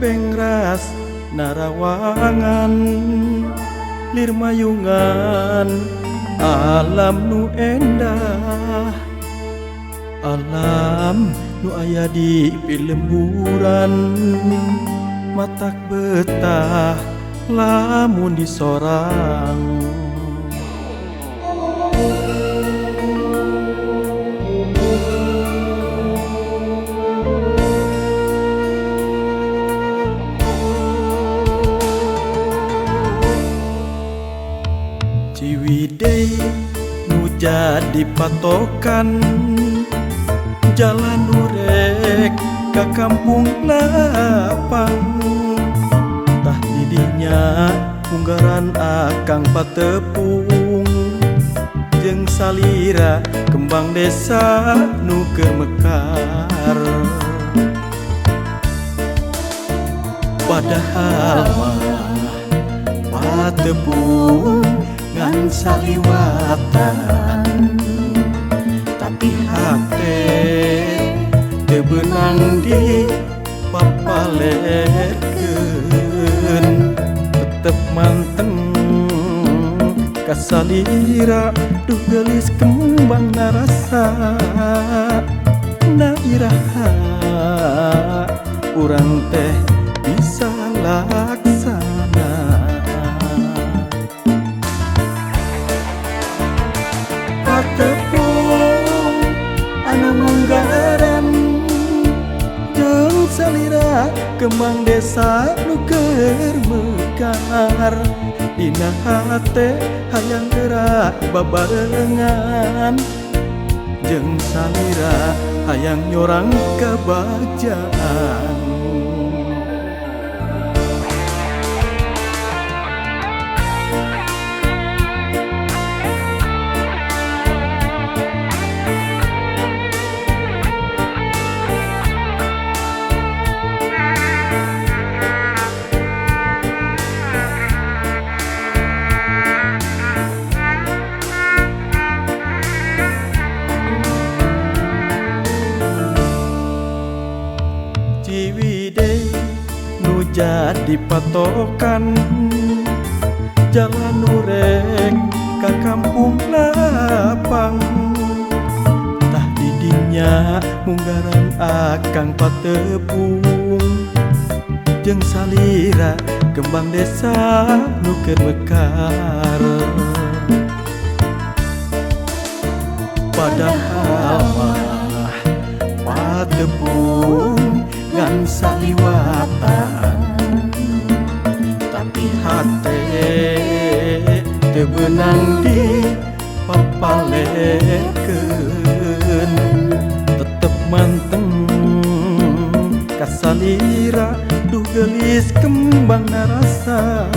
Bengras narawangan lir mayungan alam nu endah, alam nu aya di pilemburan matak betah lamun disorang. Ciwidey nu jadi patokan jalan urek ka kampung lapang, tah didinya munggaran akang patepung jeung salira kembang desa nu keur mekar. Padahal mah patepung ngan saliwatan, tapi hate teu beunang di papalerkeun, tetep manteng ka salira duh geulis kembang narasa na iraha urang teh bisa laksana. Patepung anu munggaran jeung salira kembang desa nu keur mekar, dina hate hayang gerak babarengan jeung salira hayang nyorang kabagjaan. Ciwidey nu jadi patokan jalan urek ka kampung lapang, tah didinya munggaran akang patepung jeung salira kembang desa nu keur mekar. Padahal mah patepung ngan saliwatan, tapi hate teu beunang di papalerkeun, tetep manteng ka salira duh geulis kembang narasa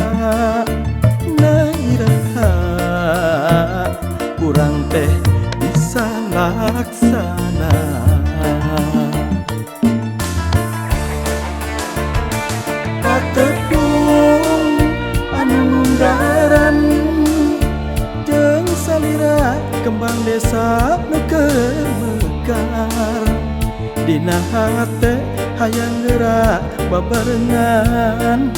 na iraha urang teh bisa laksana. Patepung anu munggaran jeung salira kembang desa nu keur mekar, dina hate hayang gerak babarengan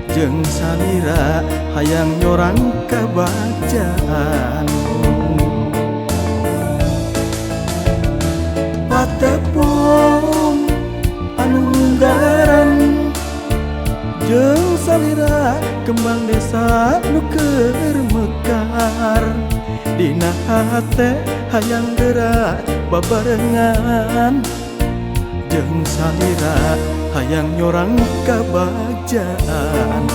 jeung salira hayang nyorang kabagjaan. Patepung anu munggaran jeung salira kembang desa nu keur mekar, dina hate hayang gerak babarengan jeung salira hayang nyorang kabagjaan.